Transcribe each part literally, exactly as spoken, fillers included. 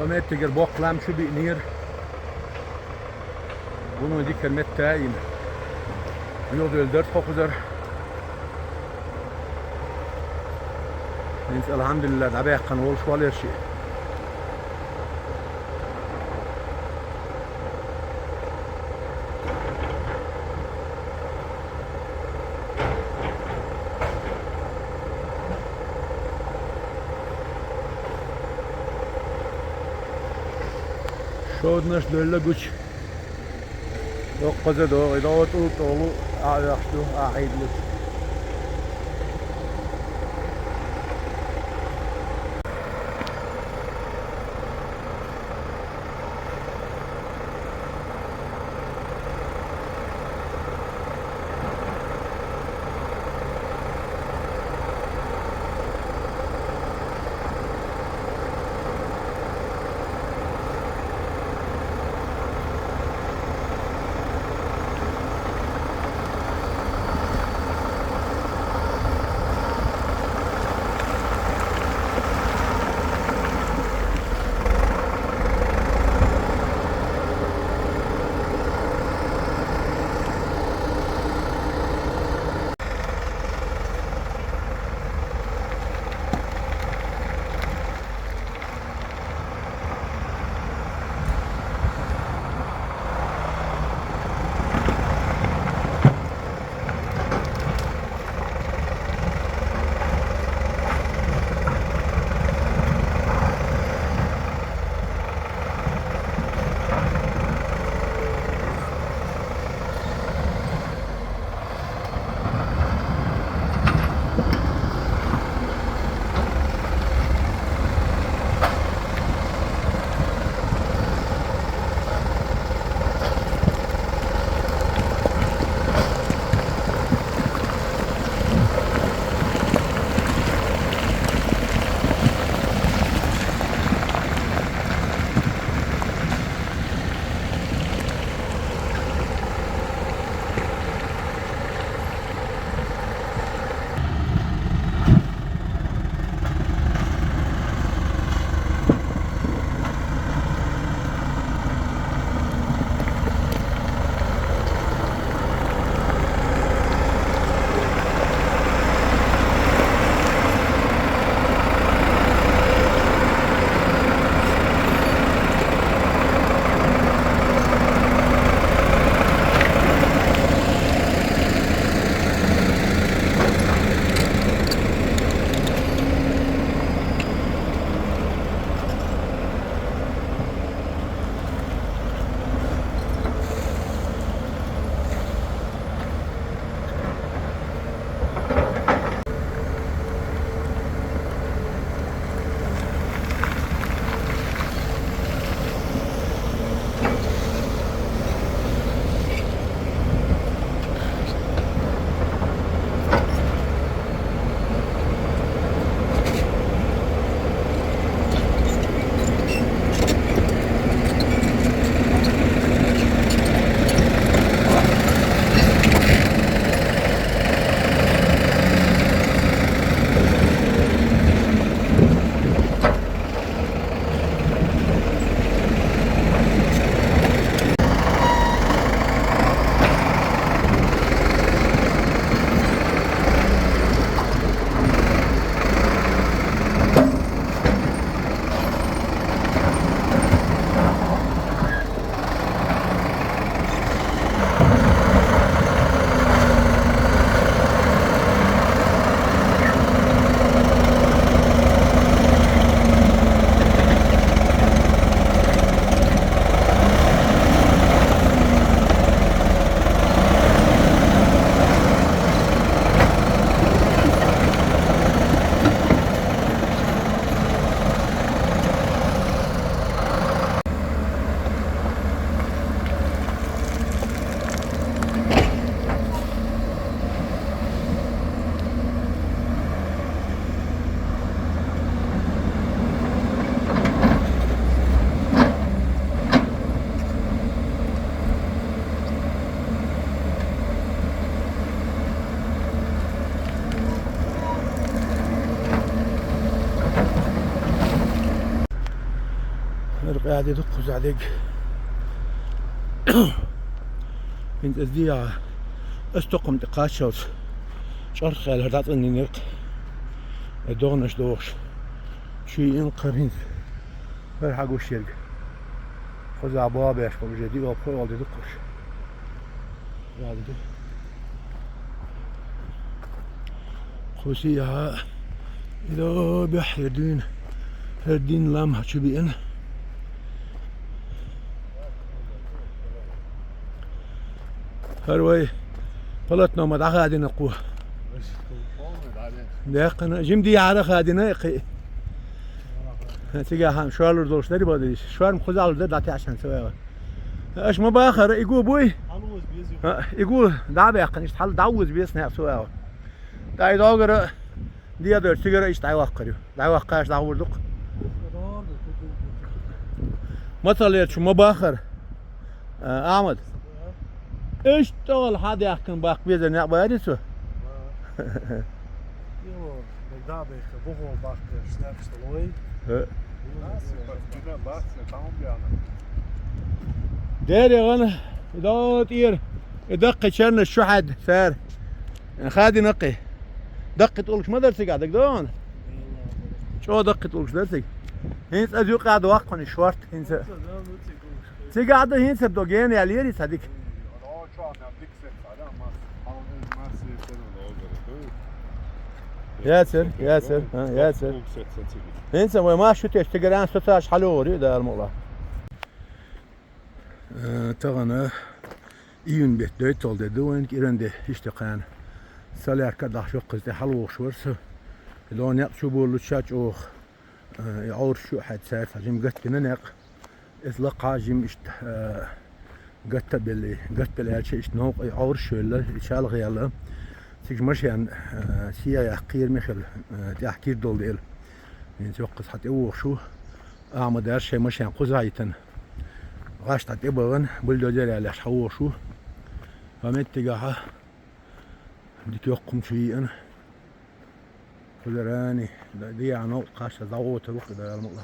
Меттигер боккъалам чу биънийра. Вуно дикар метта йина. Югъа доьлдар хокхузар. Инца, алхьамдулиллахӀ, дӀабаьккхина волуш валар ши. Шовданаш доьлла гуча. Доккхаза догӀу, и догӀу тӀулг тӀолу а оьхуш ду, а хьийдалуш. Ӏади дукха кхузахь дерг. ХӀинца ас дийгӀа, ас токхам тӀе кхаччалц чӀарх хьаьлар дӀацӀаннинарг. Э, догӀанаш дохуш. Чуй ин кхар хӀинца. ХӀара хьагуш ерг. Кхузахь боху беш болу уже диъо пхоьалгӀа де дукхуш. Валида. Кхуси яхьа. Идо бехье дуьйна. ХӀара дин лам хьа чу биъна. ХӀара вай палатно ма дӀахадина кху. Даьккхина, жим дийхьара хадина кхи. Цига хьан шорлур долуш дари бадиш. Шорм кхузалур дар дӀатаьшан ца вегӀа. Аша ма бахара, и гу буй? Хьалуз безе. А, и гу дӀа баьккхина, иштта хьал дӀавуз бес нах цу агӀо. ТӀай догара, диадор, цигара иштта дӀаваккхар ю. ДӀаваккхаш дӀагӀур дукха. Мацаллерчу ма бахара. А, Ахьмад. Иштта тӀогӀал хьа даьккхина баккха безар некъ бари цу? Йо, дагадехка, бухо баккха, снаркста лой. Э. Дерригъана, и догӀу тӀера, и даккхи чернаш чу хьаьдда, цара. Хадина кхи. Даккхи тӀулгаш ма дара цига, дагадогӀана? ЧӀо даккхи тӀулгаш дара цига. ХӀинца аз юкъа а дохкуни шорт, хӀинца. Цига а ду, хӀинца ду, гена ялери ца дика. Яцар, яцар, а, яцар. ХӀинца вай ма шу теш тигаран соцаш хьалугӀур ю, Дала мукъла. Э, тахана июнь бетт дойтал де ду вайн кӀиран де, иштта кхана. Солярка дахьаш ваккхаза тӀе хьалвохуш вара со. Ло некъ чу боллуча чӀогӀа. Э, и Ӏовраш шу хьаьдда цаьрца жим гатбина некъ. Эс лакха жим иштта, э, гатта белли, гатта белли аьлча иштта новкъа и Ӏовраш шоьлла, и чалха яьлла. Цига машен, э, сия яккхийра мехала, э, тӀехь кир долу дела. ХӀинца йоккхаза хьа тӀе вохуш ву. Ахьмадар шайн машен кхузахьа йитана. ГӀаш дӀа тӀе бахана, бульдозер ялеш хьа вохуш ву. Ва меттигахьа дика йоккхум чу йиъана. Кхузарани, д-, диана новкъа кхаш дӀагӀота ву кхидара мукъла.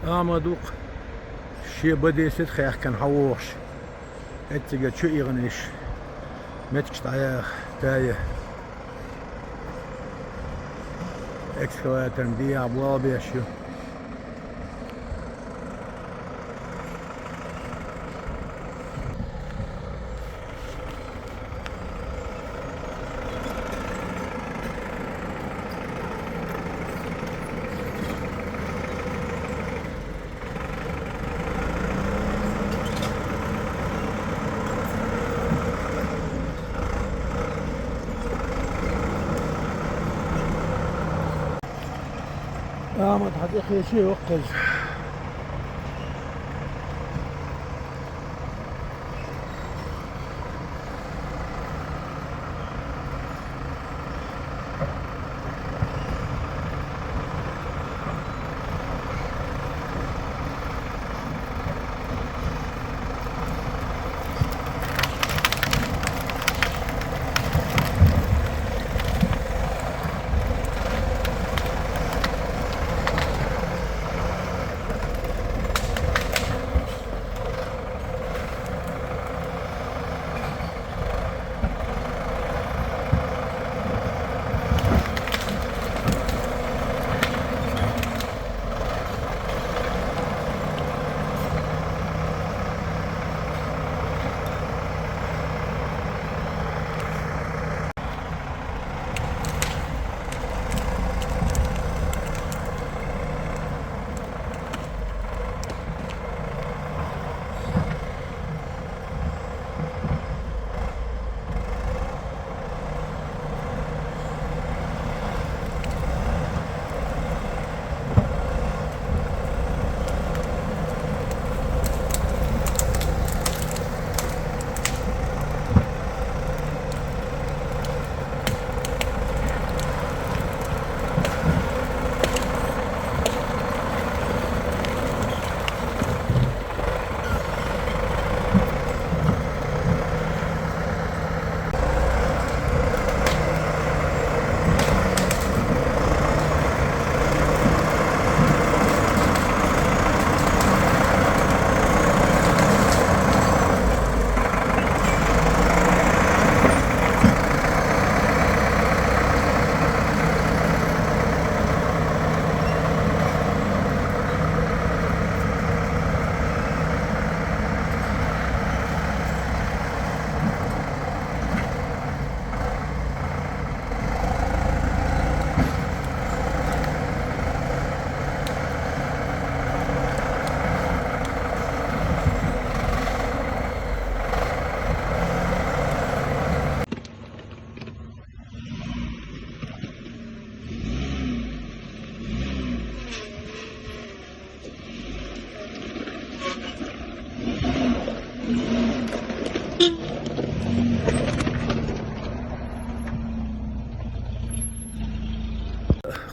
Ахьмад ву-кх шен бадесет хаьхкина хьан вохуш. Эццига чу игӀаниш. Меткаш дӀаяха, тая. Экскаваторна дехьа болх беш ю. Ахьмад хьан тӀе кхечи ваккхаза.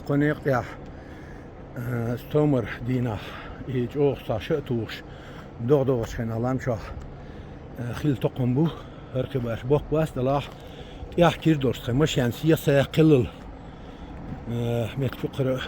Кхо некъа тӀехь, э, стомара дийнахь, и чӀогӀа схьа ша а тухуш, догӀа-догӀачу хенахь лам чохь, э, хилла токхам бу, хӀара кхин баш боккха вац делахь, тӀехь кира долуш тхайн машен сехьа-сехьа кхеллал, э, меттиг чу кхара.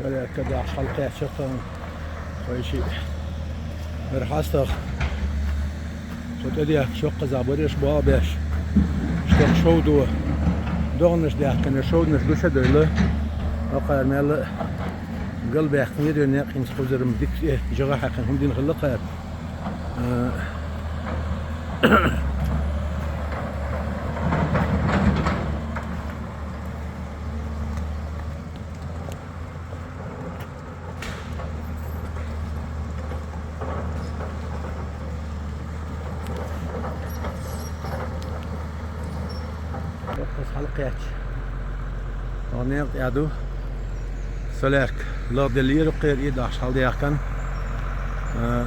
Солярка дахьаш хьалакхаьчча тхан, кхойшиъ. Мара хьастагӀа. Со тӀедехкаш йоккхаза бареш бохьа беш. Шкех шовдо. ДогӀанаш даьккхина, шовданаш гуш а девлла. Окхара мел а галбаьккхина дойна некъ хӀинца кхузара-м дика тӀе жагӀа хьаькхина хӀума дина хилла кхара. А. Йоккхаза хьалакхаьчча, оха некъа тӀе а ду. Солярка лагӀделлера кхера, и дахьаш хьаладаьхкина. А,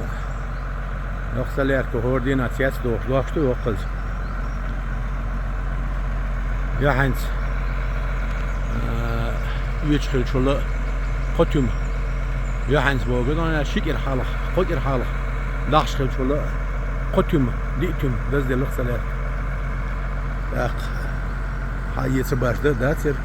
йоккха солярка хӀора дийнахь цец дохуш, дохуш ду йоккхаза. Яхьанца, а, оьцуш хилчул а кхо туьма. Яхьанца боху, ши кӀира хьалха, кхо кӀира хьалха дахьаш хилчул а кхо туьма, диъ туьма дазделла солярка. ТӀаккха хьан эца баш дан дацара.